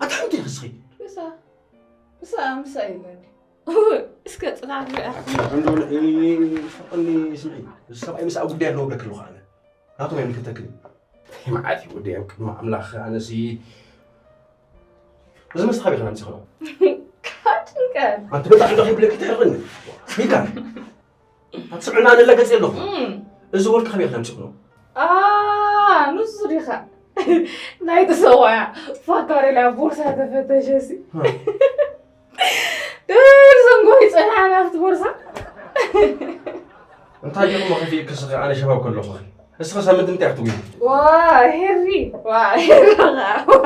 ኣቲ ሓንቲ ኢኺ እስኺ ርእሳ ምስኣ ምስኣ የለን እስከ ጽናዕ ሪኣ እንዶ ንዒ ፍቕኒ ስምዒ እዚ ሰብኣይ ምስኣ ጉዳይ ኣለዎ ብለኪ ኣለኹ ኣነ ናቶም ኣይምልከተክን እዩ መዓት እዩ ወዲ ኣብ ቅድሚ ኣምላኽ ኣነሲ እዚ መስተ ካበይ ክነምፅእ ክነው ካጭንቀ ኣንቲ በጣዕሚ ዶ ከይብለኪ ትሕርቅኒ ሚካል ኣትስምዕና ንለገፅ ኣለኹ እዚ ወርቂ ካበይ ክነምፅእ ክነው ንሱ ዲኻ ናይ ተሰዋያ ፋካሬላ ቦርሳ ተፈተሸሲ ደርዘን ጎይ ጸናሓ ናብቲ ቦርሳ እንታይ ዲኹም ከፊእክስ ኣነ ሸባብ ከለኹ እስኸ ሳምንት እንታይ ክትጉይ ዋ ሄሪ ዋ ሄሪ ዋ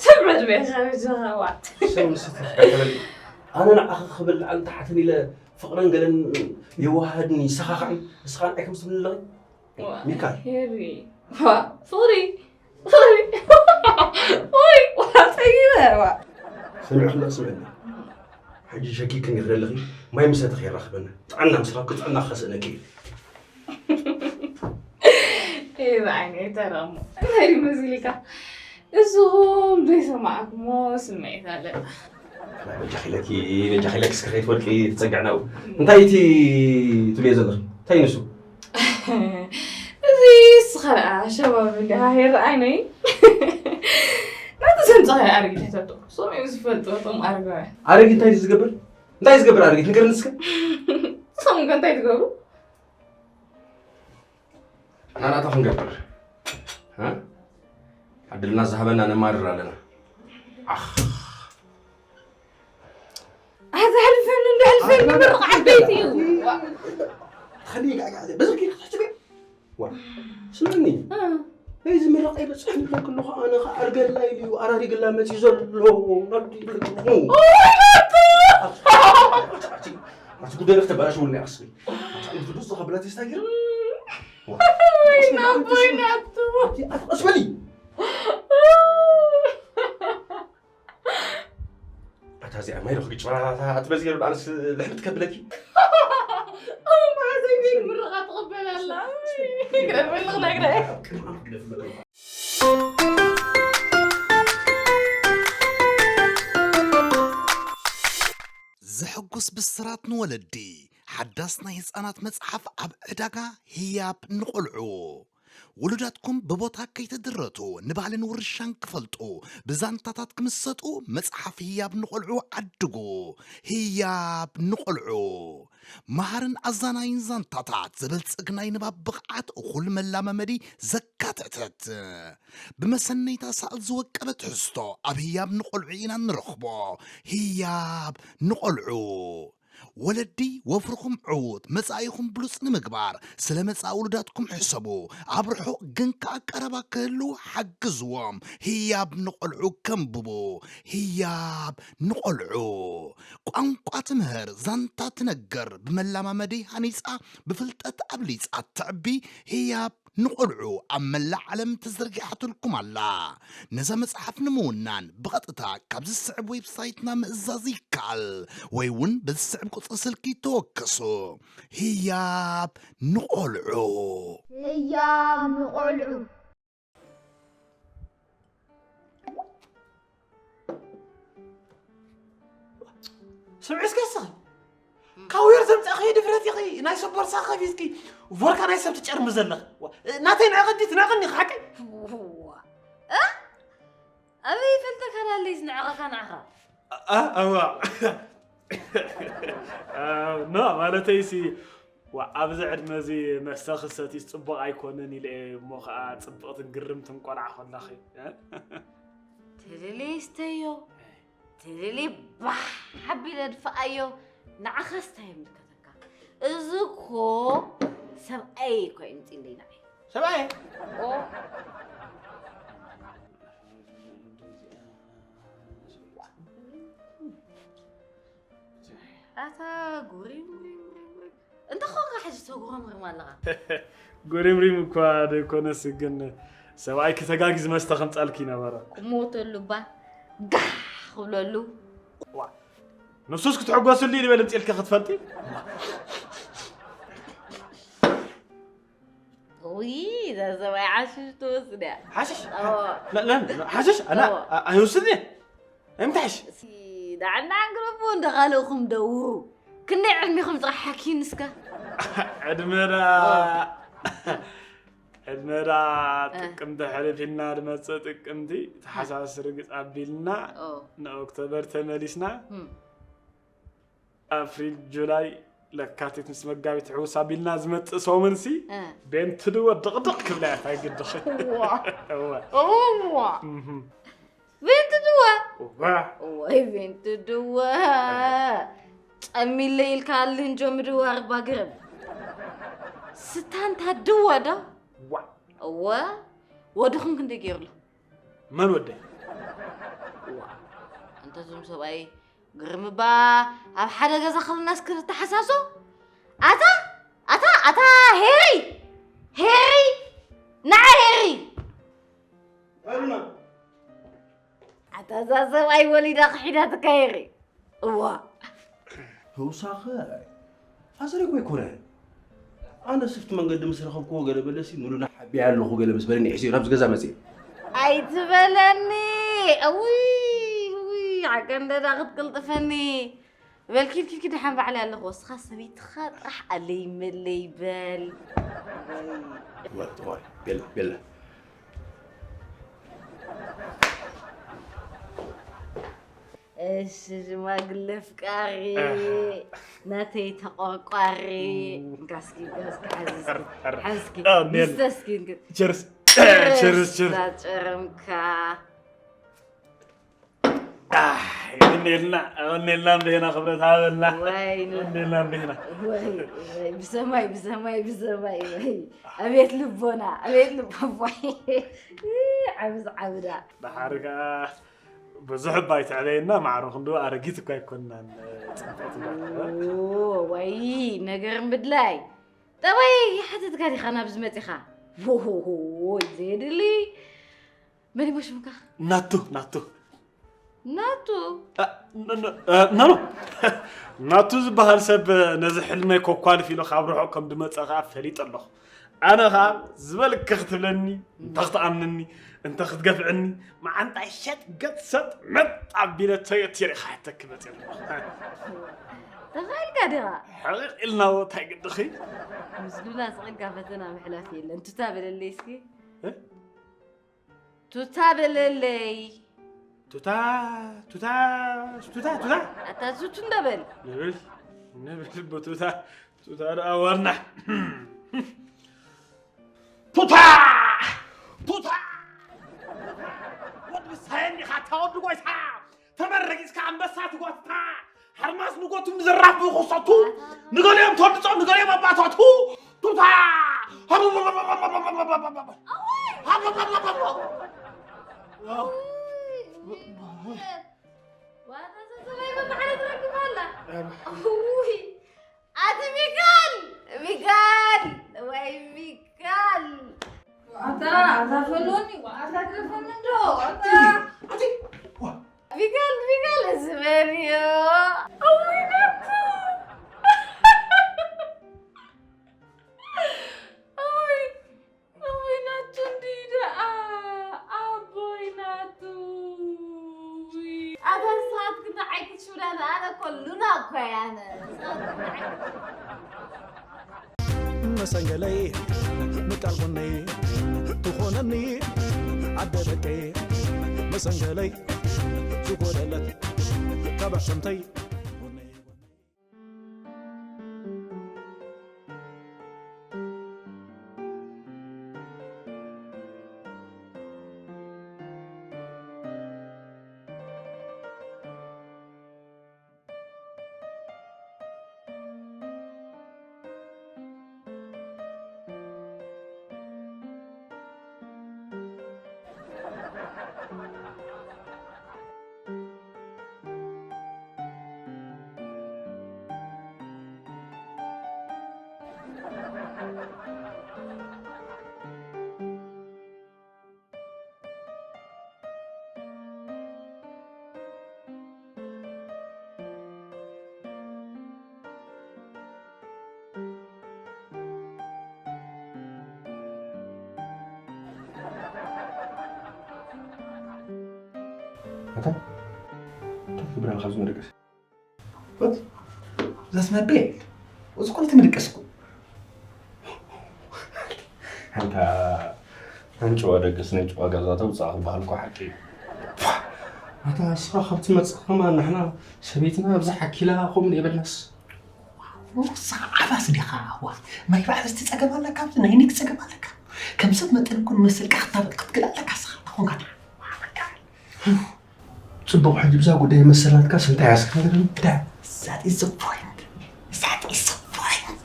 ስምዕት ቤኻ ብጀኻ ዋ ሰብ ንስቲ ትካተለኒ ኣነ ንዓኺ ክብል ላዕሊ ታሕትን ኢለ ፍቕርን ገለን የዋሃድኒ ይሰኻኽዕን እስኻ ንዓይ ከም ትብልለኺ ሚካል ሄሪ ዋ ፍቕሪ ፍቕሪ ወይ ዋ ጠይበ ዋ ስምዕኽና ስምዕኒ ሕጂ ሸኪክኒ ክደለኺ ማይ ምሰተ ከይራኽበና ጥዕና ምስ ረኽብኪ ጥዕና ክኸስእነኪ እዩ ይብዓይኒ ተረሙ እንታይ ድዩ መሲልካ እስኹም ዘይሰማዕኩሞ ስምዒት ኣለና በጃኺለኪ በጃኺለኪ እስከ ከይትወድቂ ትፀግዕና እንታይ እቲ ትብልዮ ዘለኺ እንታይ ንሱ እዚ እስኻ ደኣ ሸባብ እንዲኻ ይረኣይነይ ናቲ ዘምፀኸ ኣረጊት ሕተቶ ሰምኦም ዝፈልጡ እቶም ኣረጋውያን ኣረጊት እንታይ ዝገብር እንታይ ዝገብር ኣረጊት ንገርኒ እስከ ንስኹም ከ እንታይ ትገብሩ ናናታ ክንገብር ዕድልና ዝሃበና ነማርር ኣለና ዓኽ ኣዘሕልፈኒ እንዳሕልፈኒ ምርቕ ዓበይቲ እዩ ተኸልየ ጋዕጋዕ በዚ ጌርካ ትሕስብ ዋ ስምዕኒ ናይ ዝምረቕ ኣይበፅሕን ኢለ ከለኹ ኣነ ኸዓ ኣርገላ ኢሉ እዩ ኣራሪግላ መፂኡ ዘሎ ናብቲ ይብለኩ ኣቲ ጉደለ ክተባላሽ ውልና ኣስቢ ኣቲ ቅዱስ ተኸብላ ቴስታ ጌር ወይና ወይና ኣስበሊ ኣታ እዚኣ ማይ ዶ ክግጭ ኣቲ በዚ ገይሩ ኣነስ ልሕምት ከብለኪ ማዘይ ቤት ምርቓ ትቕበል ኣላ ግረፈልኽ ነግረ ዘሐጉስ ብስራት ንወለዲ ሓዳስ ናይ ህፃናት መፅሓፍ ኣብ ዕዳጋ ህያብ ንቆልዑ ውሉዳትኩም ብቦታ ከይተድረቱ ንባህልን ውርሻን ክፈልጡ ብዛንታታት ክምሰጡ መፅሓፍ ህያብ ንቆልዑ ዓድጉ ህያብ ንቆልዑ መሃርን ኣዛናይን ዛንታታት ዘበልጽግ ናይ ንባብ ብቕዓት እኹል መላማመዲ ዘካተተት ብመሰነይታ ሳእል ዝወቀበ ትሕዝቶ ኣብ ህያብ ንቆልዑ ኢና ንረኽቦ ህያብ ንቆልዑ ወለዲ፣ ወፍርኹም ዕዉት፣ መጻኢኹም ብሉጽ ንምግባር፣ ስለ መጻኢ ውሉዳትኩም ሕሰቡ። ኣብ ርሑቕ ግን ከኣ ቀረባ ክህልዉ ሓግዝዎም። ህያብ ንቖልዑ ከንብቡ። ህያብ ንቖልዑ። ቋንቋ ትምህር፣ ዛንታ ትነግር፣ ብመላማመዲ ሃኒጻ፣ ብፍልጠት ኣብሊጻ ተዕቢ። ህያብ ንቖልዑ ኣብ መላእ ዓለም ተዘርጊሓትልኩም ኣላ። ነዛ መጽሓፍ ንምውናን ብቐጥታ ካብ ዝስዕብ ዌብሳይትና ምእዛዝ ይከኣል፣ ወይ እውን በዚ ዝስዕብ ቁጽሪ ስልኪ ተወከሱ። ህያብ ንቖልዑ። ህያብ ንቖልዑ። ስምዒ እስከ እስኺ፣ ካብ ወር ዘምጻእኽዮ ድፍረት ኢኺ ናይ ሰብ ቦርሳ ከፊትኪ ቮድካ ናይ ሰብ ትጨርሚ ዘለኺ። ዋ፣ ናተይ ንዕቐ ድዩ ትናቕኒ ሓቀይ? ዋ፣ እ? ኣበይ ይፈልጠካ ዳለይስ ንዕቐካ ንዓኻ? ኣ-፣ ኣዋ። ኖ፣ ማለተይሲ፣ ዋ፣ ኣብዚ ዕድመ እዚ መስተ ክሰትይስ ጽቡቕ ኣይኮነን ኢለ እየ እሞ ኸኣ ጽብቕትን ግርምትን ቆልዓ ኾላኺ። ትደልየ ይስተዮ፣ ትደልየ ባሕ ኣቢለ ድፍኣዮ፣ ንዓኻስ እንታይ ይምልከተካ? እዚ እኮ ሰብኣየይ እኮ እዩ ምጺእለይ ንዓይ። ሰብኣየ? ኦ። ኣታ ጉሪም፣ ጉሪም፣ ጉሪም፣ ጉሪም። እንታይ ኾንካ ሕጂ ተጉረምርም ኣለኻ? ጉሪምሪም እኳ ዘይኮነስ ግን ሰብኣይኪ ተጋጊ ዝመስተ ከምጻልኪ ነበረ። ክሞተሉ እባ ጋሕ ክብለሉ። ዋ፣ ንሱስ ክትሕጎስሉ እዩ ዝበል እምፅልኪ ክትፈልጢ። ውይ፣ እዛ ሰብኣይ ሓሽሽ ትወስድ እያ። ሓሽሽ? ኣዎ። ለ-፣ ለ-፣ ሓሽሽ? ኣና፣ ኣዎ። ኣ-፣ ኣይወስድን እየ። እንታይ ሓሽሽ? እስኪ ዳዕና ግረፎ እንደ ካልእኹም ደውሩ። ክንደይ ዕድሜኹም ጥራሕ ሓኪን እስከ? ዕድመ ዳ-፣ ኣዎ። ዕድመ ዳ እ። ጥቅምቲ ሕልፍ ኢልና ድመጽእ ጥቅምቲ፣ ተሓሳስ ርግጽ ኣቢልና፣ ኦ። ንኦክቶበር ተመሊስና፣ እም። ኣፕሪል፣ ጁላይ፣ ለካቲት ምስ መጋቢት ሕውስ ኣቢልና ዝመጽእ ሰሙንሲ፣ እ። ቤንቲ ድወ ድቕድቕ ክብላ እያ፣ እንታይ ግድኺ? እዋ። እወ። እዋ። እምም። ቤንቲ ድወ? እዋ። ወይ ቤንቲ ድወ። እ። ጸሚለ ኢልካ ኣልህንጆ ምድዋር እባ ግርም። ስታንታ ድወ ዶ? ዋ። እወ። ወድኹም ክንደይ ገይሩሉ? መን ወደይ? ዋ፣ ኣንታ እዞም ሰብኣይ ግርም እባ ኣብ ሓደ ገዛ ከለናስ ክንተሓሳሶ? ኣታ፣ ኣታ፣ ኣታ ሄሪ! ሄሪ! ንዓ ሄሪ! ኣታ እዛ ሰብኣይ ወሊዳ ክሒዳትካ ሄሪ። እዋ። ተውሳኸ ኣሰሪኩ ኣይኮነ። ኣነ ስፍቲ መንገዲ ምስ ረኸብክዎ ገለ በለሲ፣ ንሉና ሓቢያ ኣለኹ ገለ ምስ በለኒ፣ ሕዚ ናብዚ ገዛ መፅየ። ኣይትበለኒ። እውይ፣ እውይ፣ ዓቀንደዳ ክትቅልጥፈኒ። በል ኪድ፣ ኪድ፣ ኪድ፣ ደሓን ባዕለይ ኣለኹ። ወስኻ ሰበይትኻ ጥራሕ ኣለይ መለይ በል። ወይ፣ ወይ፣ ቤላ፣ ቤላ። እሺ፣ ሽማግለ ኣፍቃሪ፣ ኣሃ። ናተይ ተቆርቋሪ። ኡ። እንካ እስኪ፣ እንካ እስኪ፣ ሓዝ እስኪ፣ ኣር፣ ኣር። ሓዝ እስኪ፣ ኣሜን። ምስተ እስኪ፣ እንክ-፣ ቸርስ፣ ቸርስ፣ ቸርስ፣ ቸርስ። ዳጨረምካ። ኣህ፣ የቐንየልና፣ የቐንየልና፣ እንዴና ክብረት ሃበልና። ወይ፣ ን-፣ የቐንየልና፣ እንዴና። ወይ፣ ወይ፣ ብሰማይ፣ ብሰማይ፣ ብሰማይ፣ ወይ። ኣቤት ልቦና፣ ኣቤት ልቦ፣ ወይ። ዓብዝ ዓብዳ። ደሓር ከኣ ብዙሕ እባ ኣይትዕበየና፣ ማዕረ ክንዱ ኣረጊት እኳ ኣይኮንናን፣ ጽብቕቲ ጓል። ኦ፣ ወይ፣ ነገር ምድላይ። ጠባይ ይሓተትካ ዲኻ ናብዚ መጺኻ? ሆሆሆ፣ ዘየድሊ። መን እሞ ሽምካ? ናቱ፣ ናቱ። ናቱ? እ፣ ኖ፣ ኖ፣ እ፣ ኖ፣ ኖ። ናቱ ዝበሃል ሰብ ነዚ ሕልመይ ኮኳልፍ ኢሉ ካብ ርሑቕ ከም ድመጸ ኸኣ ፈሊጠ ኣለኹ። ኣነ ኸኣ ዝበልኪ ክትብለኒ፣ እንተ ክትኣምንኒ፣ እንተ ክትገፍዕኒ፣ መዓንጣይ ሸጥ ገጥ ሰጥ መጥ ኣቢለ ተየቲረ ክሓተኪ መጺአ ኣለኹ። ተኻኢልካ ዲኻ? ሕቕቕ ኢልና ዎ፣ እንታይ ግድኺ? ምስሉና ስቕ ኢልካ ፈተና ምሕላፍ የለን። ቱታ በለለይ እስኪ። እ? ቱታ በለለይ። ቱታ፣ ቱታ፣ ቱታ፣ ቱታ። ኣታ ቱቱ እንዳ በል። ንብል፣ ንብል ብቱታ፣ ቱታ ደኣ ወርና። ቱታ! ቱታ! ወዲ ሳየን ዲኻ፣ እታ ወዲ ጎይታ! ተመን ረጊጽካ ኣንበሳ ትጎትታ! ኣርማስ ንጎቱ ምዝራፍ ብኸሰቱ፣ ንገሊኦም ተርድጾም፣ ንገሊኦም ኣባታቱ፣ ቱታ! ዋታ ሰብሰባይ መማዕረ ትረክብ ኣላ። ውይ፣ ኣቲ ሚካል፣ ሚካል፣ ወይ ሚካል። ዋታ፣ ኣታ ፈሎኒ፣ ዋታ ግረፈኒ እንዶ፣ ዋታ። ሚካል፣ ሚካል፣ እዚ መን እዩ? ኣቦይ ናቱ። ኣቦይ፣ ኣቦይ ናቱ እንዲ ደኣ፣ ኣቦይ ናቱ። ኣታ ንስኻትክን ንዓይ ክትሽውዳኒ፣ ኣነ እኮ ሉና እኮ እየ ኣነ። ንስኻትክን ንዓይ ክትሽውዳኒ። መሰንገለይ ምቃል ጎነይ ትኾነኒ ዓደ ደቀይ መሰንገለይ ዝጎደለት ካብ ኣሕሰምተይ ጎነይ ጎነይ ኣታ እንታይ ትገብር ኣለኻ ኣብዚ መደቀሲ? What? That's my bed. እዚ እኮ ነቲ መደቀሲ እኮ። ኣንታ ኣንጭዋ ደቅስ ነጭዋ ገዛ ተውፅኣ ክበሃል እኮ ሓቂ እዩ። ኣታ ንስኻ ካብ ትመፅእ ከማን ንሕና ሰበይትና ኣብዛ ሓኪላ ከምኡ የበልናስ። ንስኻ ዓባስ ዲኻ? ዋ ማይ ባዕሪ ዝትፀገም ኣለካ፣ ኣብዚ ናይ ኒክ ፀገም ኣለካ። ከም ሰብ መጠን እኮ ንመሰልካ ክታበጥ ክትክእል ኣለካ ንስኻ እንተኾንካ። ጽቡቕ ሕጂ ብዛ ጉዳይ መሰላትካስ እንታይ ኣስክንግርን እንታይ? That is the point. That is the point.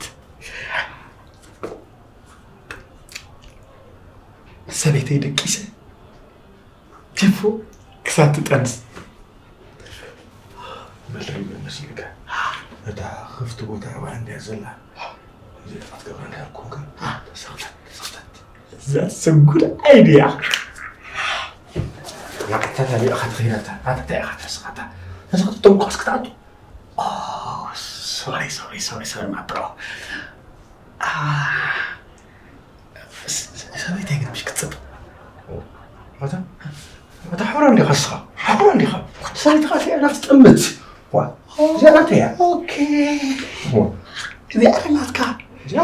ሰበይተይ ደቂሰ ቲፎ ክሳብ ትጠንስ በልዒ መስልካ እታ ክፍቲ ቦታ ኣብኣ እንድያ ዘላ እዚኣ ክትገብረና ኮንካ ተሰኽተት ተሰኽተት That's a good idea. ናቅታ ታቢዕኻ ትኸይዳታ ኣታ እንታይ ኢኻ ተስኻታ ተስኻታ ተንቆስ ክትኣቱ Oh, sorry, sorry, sorry, sorry, my bro. Ah, ሰበይተይ ግን ምሽ ክትፅብ ኣታ ኣታ ሓራ እንዲኻ ስኻ ሓራ እንዲኻ ሰበይትኻ እቲኣ ናት ትጠምት ዋ እዚኣ ናተይ እያ ኦኬ እዚኣ ናትካ እዚኣ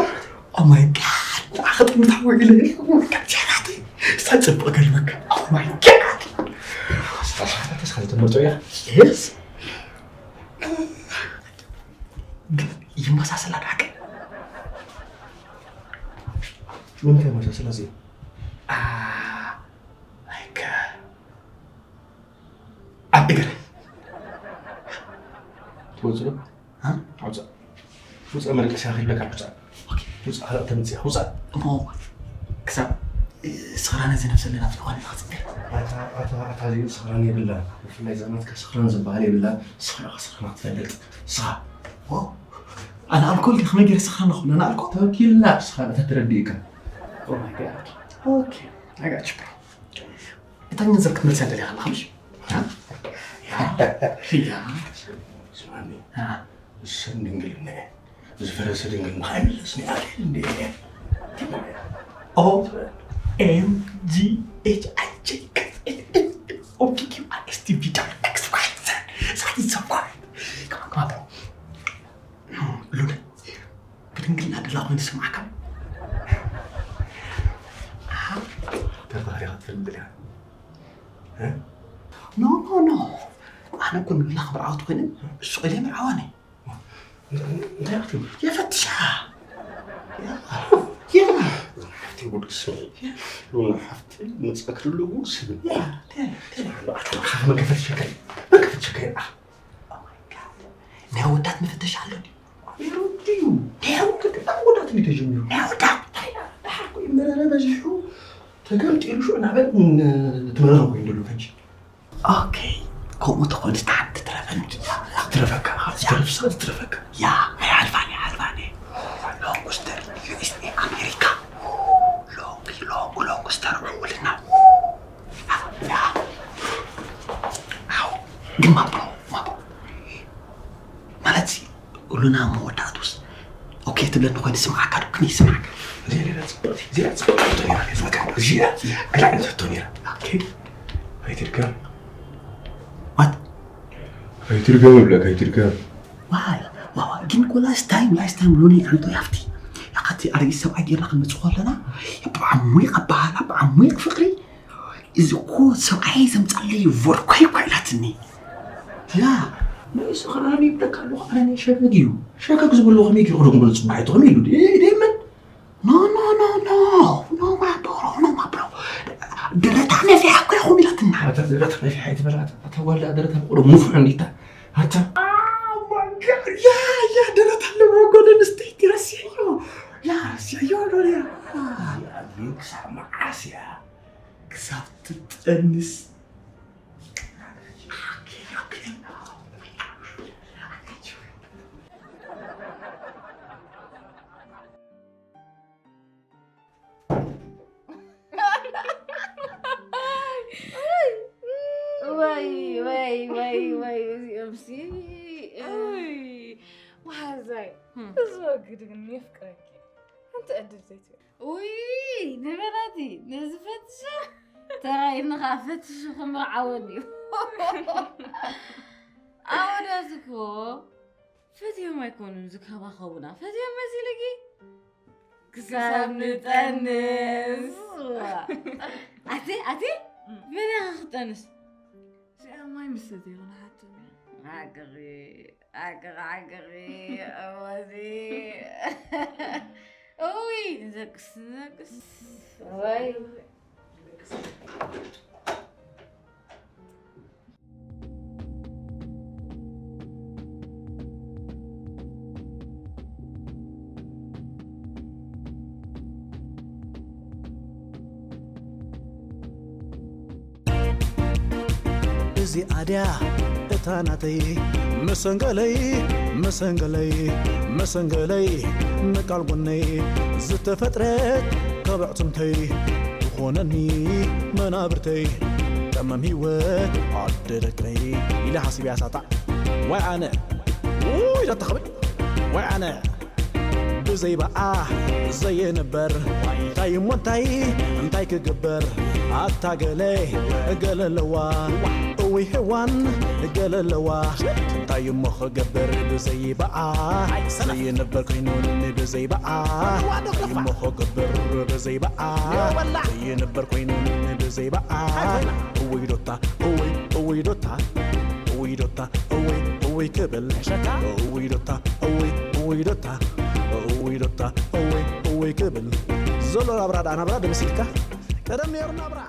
Oh my god ንዓኻ ጥምት ሓወ ኢለ እዚኣ ናተይ እሳ ፅቡቕ ገልበካ Oh my god ስኻ ዝተመርጦ እያ Yes ግን ይመሳሰላ ብሓቂ ንምንታይ መሳሰላ እዚ like ኣብ እግሪ ትወፅእ ዶ? ውፃእ ውፃእ መደቀሲ ክብለካ ውፃእ ውፃእ ካልእ ተምፅእ ውፃእ እሞ ክሳብ ስኽራነ ዝነብሰለ ናብ ዝኾነ ክፅበ ኣታ ኣታ ኣታ ዘይብል ስኽራን የብላን ብፍላይ እዛ ናትካ ስኽራን ዝበሃል የብላን ስኽራ ስኽራና ክትፈልጥ ስኻ ኣነ ኣልኮል ዲ ከመይ ገይረ ስኽራን ኣኾነ ኣነ ኣልኮል ተወኪልና ስኻ እታ ትረድእካ ኦኬ I got you bro እታ ገንዘብ ክትመልሳ ደሊኻ ኣለኻ ምሽ ስማኒ እሰን ድንግልና እየ ዝፈረሰ ድንግልና ኣይምለስን እየ ኣልሄድ እንዲ እየ O M G H I J K L M N O P Q R S T V W X Y Z That is so good. Come on, come on, bro. ሉለ ብድንግልና ድላ ኮይኑ ዝስምዓካ ተባህሪኻ ትፈልጥ ኢኻ ኖ ኖ ኖ ኣነ እኮ ንሉላ ክምርዓወት ኮይነ እሱ ቀይለ ምርዓዋኒ እንታይ ክትብል የፈትሻ ሓፍቲ ጉድ ስሚ ሉና ሓፍቲ መፀክርሉ ጉድ ስሚ መን ከፈትሸካ መን ከፈትሸካ Oh my God. ናይ ኣወዳት መፈተሻ ኣሎ ድዩ? ነይሩ ድዩ? ነይሩ። ቅድም ኣወዳት ድዩ ተጀሚሩ? ናይ ኣወዳት። እንታይ ደኣ? ደሓር እኮ እዩ መረረ በዚሑ፣ ተገምጢሉ ሽዑ ናበል ን-፣ ትመረረ ኮይኑ ዘሎ ፈንጂ። ኦኬ፣ ከምኡ ተኾይኑ፣ ሓንቲ ትረፈኒ። ትረፈካ፣ እዚኣ ትረፍሳ፣ ትረፈካ። ያ፣ ኣይሓልፋን እየ፣ ኣይሓልፋን እየ። ሎንግስተር፣ ዩ ኤስ ኤ፣ ኣሜሪካ። ሎንግ፣ ሎንግ፣ ሎንግስተር፣ ውዕልና። ያ። ኣው፣ ግን ማብሮ፣ ማብሮ። ማለት ሲ፣ ኩልና መወዳእቱስ፣ ኦኬ ትብለኒ ኮይኑ ስምዓካ ዶ? ክን ይስምዓካ? እዚኣ ነይራ ጽብቕቲ፣ እዚኣ ጽብቕቲ ሕቶ ነይራ፣ ገጽመካ። እዚኣ፣ ገላ ዓይነት ሕቶ ነይራ። ኦኬ። ኣይትድገም። ዋት? ኣይትድገም እብለካ፣ ኣይትድገም። ዋይ፣ ዋዋ፣ ግን እኮ ላስት ታይም፣ ላስት ታይም ሎኒ ኣንቶ ያፍቲ። ያኸቲ ኣረጊት ሰብኣይ ጌርና ክንመጽእ ከለና፣ ብዓሙቕ ኣበሃህላ፣ ብዓሙቕ ፍቕሪ፣ እዚ እኮ ሰብኣይ ዘምጻለይ ቮድኮ እኮ ኢላትኒ። ያ፣ ንእሱ ኸባኒ ይብለካ ኣለኹ፣ ኣነ ናይ ሸገግ እዩ። ሸገግ ዝበሎ ከመይ ገይሩ ክደግሞ ዝጽባሕ ኣይትኾን ኢሉ። ደ-፣ ደይመን? ኖ፣ ኖ፣ ኖ፣ ኖ። ኖ፣ ማብሮ፣ ኖ፣ ማብሮ። ደረታ ነፊሓ እኮ ኢኹም ኢላትና። ኣታ ደረታ ነፊሓ ኣይትበል፣ ኣታ፣ ኣታ ጓል ደኣ ደረታ ብቑሩብ ንፉዕ እንዲታ። ኣታ። Oh my God፣ ያ፣ ያ፣ ደረታ ኣለዎ ጓል ኣንስተይቲ ረሲዐዮ። ያ፣ ረሲዐዮ ኣሎ፣ ያ። ያ፣ ግን ክሳብ መዓስ እያ? ክሳብ ትጠንስ። ወይ ወይ ወይ ወይ እዚኦምሲ። ውይ፣ መሓዛይ፣ እዚ ወግዲ ግን የፍቅረኪ። ሓንቲ ዕድል ዘይትብል። ውይ፣ ንበላቲ፣ ነዚ ፈትሻ ተራይኒ ኸዓ ፈትሹ ክምርዓወን እዩ። ኣወዳት እኮ ፈትዮም ኣይኮኑን ዝከባኸቡና፣ ፈትዮም መሲልኪ? ክሳብ ንጠንስ። ኣቲ፣ ኣቲ፣ መን ኢኻ ክጠንስ? እዚኣ ማይ ምስ ሰተየ ክንሓቶም እያ። ዓቅኺ፣ ዓቅኺ፣ ዓቅኺ፣ እወዚ። እውይ፣ ንዘቅስ፣ ንዘቅስ። እዋይ። እዚኣ ድያ እታ ናተይ መሰንገለይ፣ መሰንገለይ፣ መሰንገለይ፣ ንቃል ጎነይ ዝተፈጥረት ካብ ኣዕጽምተይ ትኾነኒ መናብርተይ፣ ቀመም ህይወት ኣደ ደቀይ ኢለ ሓሲበያ ሳጣዕ። ዋይ ኣነ፣ ውይ፣ ዳተኸበይ፣ ዋይ ኣነ። ብዘይ በኣ ዘየንበር፣ እንታይ እሞ እንታይ፣ እንታይ ክግበር? ኣታ ገለ፣ ገለ ኣለዋ፣ እውይ ሄዋን፣ ገለ ኣለዋ። እንታይ እሞ ክገብር ብዘይ በኣ ዘየንበር ኮይኑኒ ብዘይ በኣ፣ እንታይ እሞ ክገብር ብዘይ በኣ ዘየንበር ኮይኑኒ ብዘይ በኣ። እውይ ዶታ፣ እውይ፣ እውይ ዶታ፣ እውይ ዶታ፣ እውይ፣ እውይ ክብል። እውይ ዶታ፣ እውይ፣ እውይ ዶታ፣ እውይ ዶታ፣ እውይ፣ እውይ ክብል። ዘሎ ናብራ ደኣ ናብራ ደምሲልካ። ቀደም ነይሩ ናብራ።